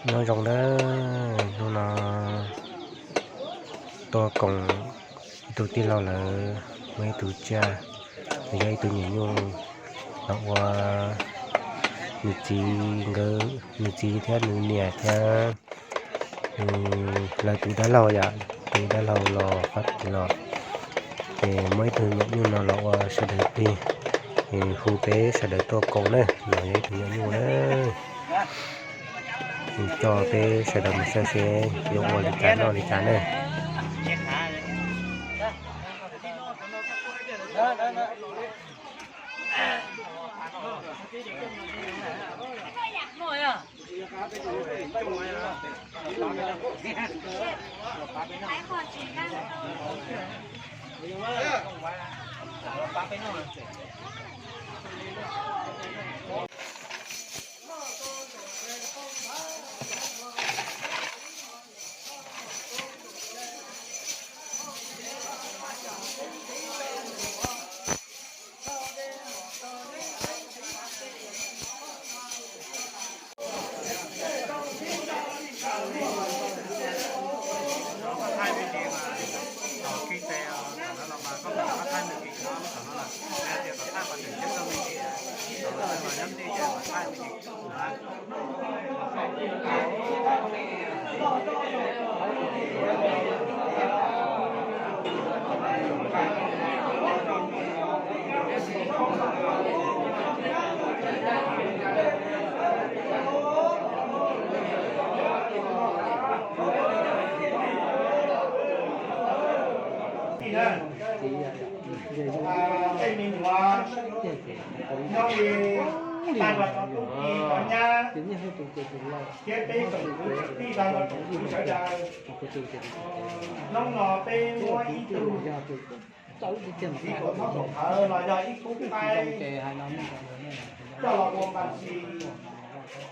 Nyob zoo nawb, hnub no tuaj koom ib tug tij laug lawv muaj ib tug tsiaj, nws yog ib tug nyuam nyuj los ua nws txiv nkawd, nws txiv thiab nws niam thiab nws lawv tus dab laug yom, tus dab laug los fab tis los, ces muaj ib tug nyuam nyuj no los ua sawv daws plig, hu peb sawv daws tuaj koom na, los yog ib tug nyuam nyuj na. Coj peb sawv daws mus saib seb yuav ua li cas noj li cas na. Tej me nyuam nyob li, tag los rau tub ki cov nyab thiab peb tsoom kwv tij, tag los tsoom kwv sawv daws. Hnub no peb muab ib tug txiv kaum txhob kaum qhawv los yog ib khub qaib coj los ua npas tsi,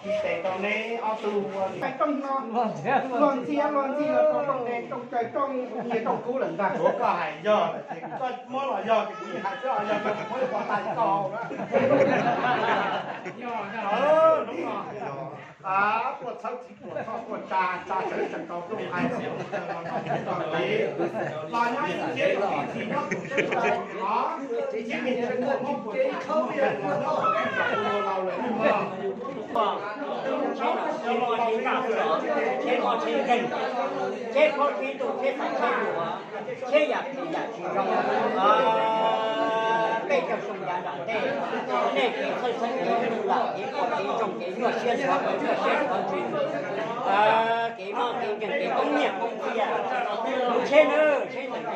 tsis tes rau neb ob tug ua rooj no, luag ntxhi luag ntxhi los rau rooj nqe rooj cawv rooj nyiaj rooj kub lawm ntag. Koj hais yog, koj muab los yog ces kuv yeej hais xwb, yog koj muab pov tag koj na. Tuaj txhawb txiv tuam txhoj tuaj tsa, tsa sawv tsees tau rooj hais txiv mus taw los no tau li. Los nyob ib txhia tsis nyob kuv teb tau os, txhiab me tsev muaj muab kuv teb txhub los nyob kuv teb tau kuv laus lawm mog. Tsheb moj tsheb nkeeg, tsheb phob tsheb ntug, tsheb xaiv tsheb luam, tsheb yam phem yam tsis zoo, peb cov xyoo yav nram ntej, nej kev txhawj xeeb kev hlub lam kev pom kev ntsoog kev nyuaj siab ntxhov kev nyuaj siab ntxhov ntsws, kev mob kev nkeeg kev poob nyiaj poob txiaj, tsheb nawb, tsheb ntawm nej,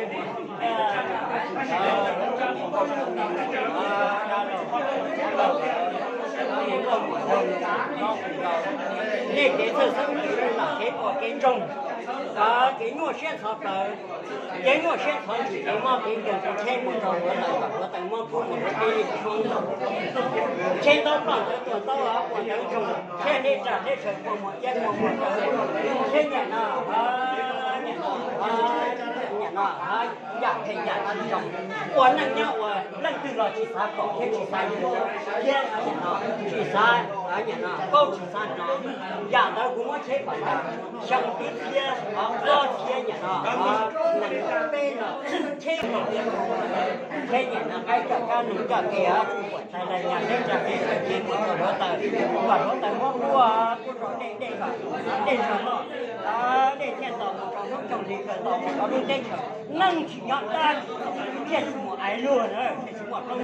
nej kev txhawj xeeb kev hlub lam kev pom kev ntsoog, kev nyuaj siab ntxhov plawv, kev nyuaj siab ntxhov ntsws, kev mob kev nkeeg, kev tsheb mus rau hluav taws, hluav taws mob kub mus rau peb li tshoob, tsheb ntaub ploj ntawd tuaj ntaub los puas ntawd ntsoog, tsheb dej tsam dej tshaws puas muaj iab puas muaj ntawd, tsheb niam no, niam no, niam no, yam phem yam tsis zoo, ua neej nyob ua leej twg los tsis xav kom thiab tsis xav yuav thiab, tsis xav, niam no, paub tsis xav hnov, yam ntawd kuv muab tsheb kom ntag, xyoo tib txhiab, ob txhiab niam no, nees nkaum peb no, tsheb, tsheb niam no qaib coj kab nug coj kev, tsis puam txhais lawm nyas teb tsam teb tshaws tsheb mus rau hluav taws, kom hluav taws mob kub, kub rau dej, dej kom dej tshaws loj, dej thiaj nto mus rau hnub nyoog hli kawg nto mus rau lub teb chaws, neeg tsis nyob dab tsi thiaj tsis muaj aiv luag na, thiaj tsis muaj plaub.